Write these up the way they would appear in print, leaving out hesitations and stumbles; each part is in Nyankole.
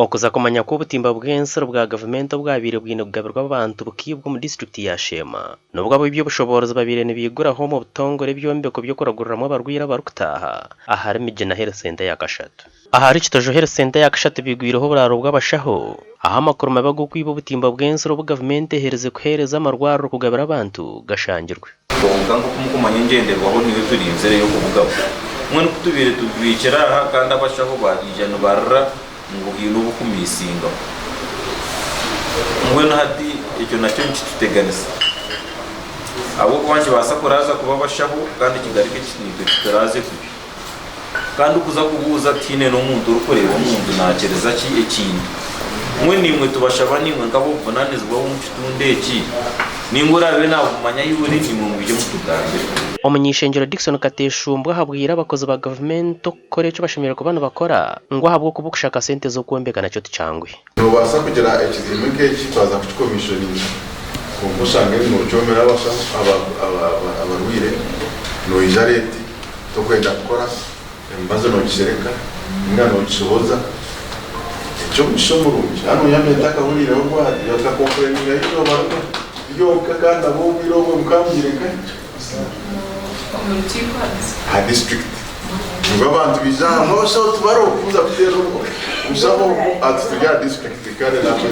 Okuza kumanya ku obutimba bw'ensiri bwa gavumenti obwabaire bwine kugabirwa abantu bukaibwa omu disiturikiti ya Sheema n'obwo ab'eby'obushoboorozi babaire nibaiguraho omu butongore ebyombeko by'okuraguriramu abarwaire abarikutaaha ahari Migina Health Centre ya kashatu. Ahari Kitojo Health Centre ya kashatu baigwireho oburaaro bw'abashaho ahu amakuru mabi ag'okwiba obutimba bw'ensiri obu gavumenti eherize kuheereza amarwariro kugabira abantu gashangirwe. Kwonka nk'oku murikumanya engyenderwaho niyo turinzire ey'okubugaba. Mbwenu ku tubaire tubibiikire aha kandi abashaho baija nibarira ngu haine obukumiisingaho. Mbwenu hati ekyo nakyo nikituteganisa ahabw'okuba nikibaasa kuraaza kubi abashaho kandi kigaruke naitwe kituraaze kubi. Kandi kuza kubuuza tihaine n'omuntu orikureeba omuntu naakiriza ki ekintu. Mbwenu imwe tubashaba naimwe nk'ab'obuvunanizibwa ab'omu kitundu eki, nainga oraabe naabumanya ahi buri, naimwe mwije mutugambire. Omuny'eishengyero Dickson Kateshumbwa ahabwire abakozi ba gavumenti okukora eki bashemereire kuba nibakora ngu ahabw'okuba okushaka sente z'okwombeka nakyo tikyanguhi. Noobaasa kugira ekizimbe nk'eki twaza kukikomishoninga kwonka oshange nookyomera abashaho abarwaire, noija reeti tokwenda kukora, emibazi noogishereka ninga noogishohoza. Eky'omugisha omurungi hanu oyambe ntakahuriireho ngu hati bakakompureningayo eizooba rimwe ryonka kandi nabwo obwire obwo mukambwire nkahi? Aha disiturikiti. Nibwo abantu baija aha ngu abashaho tibariho kuza kuteera omushaho ogu ati turi aha disiturikiti kare nabwo.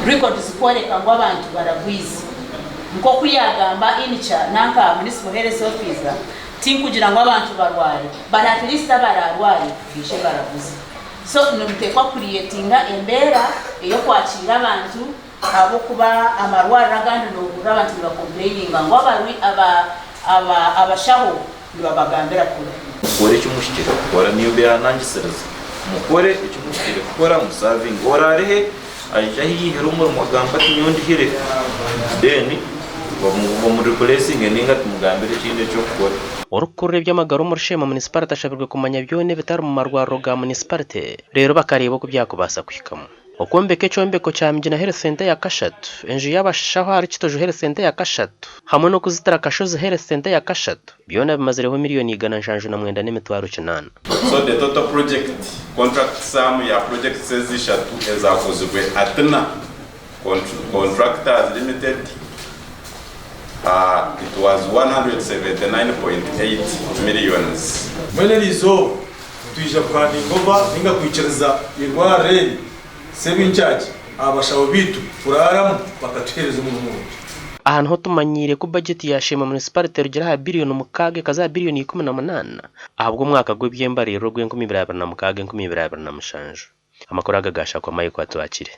Records kworeka ngu abantu baragwize. Nkoku yagamba Inica nanka Municipal Health Officer tinkugira ngu abantu barware but at least abararware baije baraguze. So nimutekwa creatinga embeera eyokwakiira abantu ahabwokuba amarwariro agandi nohurira abantu niba complaininga ngu abashaho nibabagambira kubi. Mukore eki muhikire kukora, niyo mbehanangisiriza. Mukore eki muhikire kukora, musavinge. Oraarihe aije ahu yaihire omurimo agambe ati nyowe ndihire, then bamurepuresinge nainga tumugambire ekindi eky'okukora. Orikukurira eby'amagara omuri Sheema Munisiparite ashabirwe kumanya byona ebitari mu marwariro ga munisiparite reero bakareeba oku byakubaasa kuhikamu. Okwombeka ekyombeko kya Migina Health Centre ya kashatu, enju y'abashaho ahari Kitojo Health Centre ya kashatu hamwe n'okuzitira Kashozi Health Centre ya kashatu byona bimazireho miriyoni 179,800. So the total project contract sum ya projects ezi ishatu ezakozirwe Atina Contractors Limited it was 179.8 millions. Mbwenu eri izooba nitwija kuhandinga ova ninga kwikiriza eirwariro eri save in charge aha bashaho baitu kuraaramu bakatuheereza omurimo murungi. Aha niho tumanyiire ku bajeti ya Sheema Munisiparite erugire aha biriyoni mukaaga ekaza aha biriyoni 18 ahabw'omwaka gw'eby'embaririra ogw'enkumi ibiri abiri na mukaaga enkumi ibiri abiri na mushanju. Amakuru aga gaashakwa Michael Atwakire.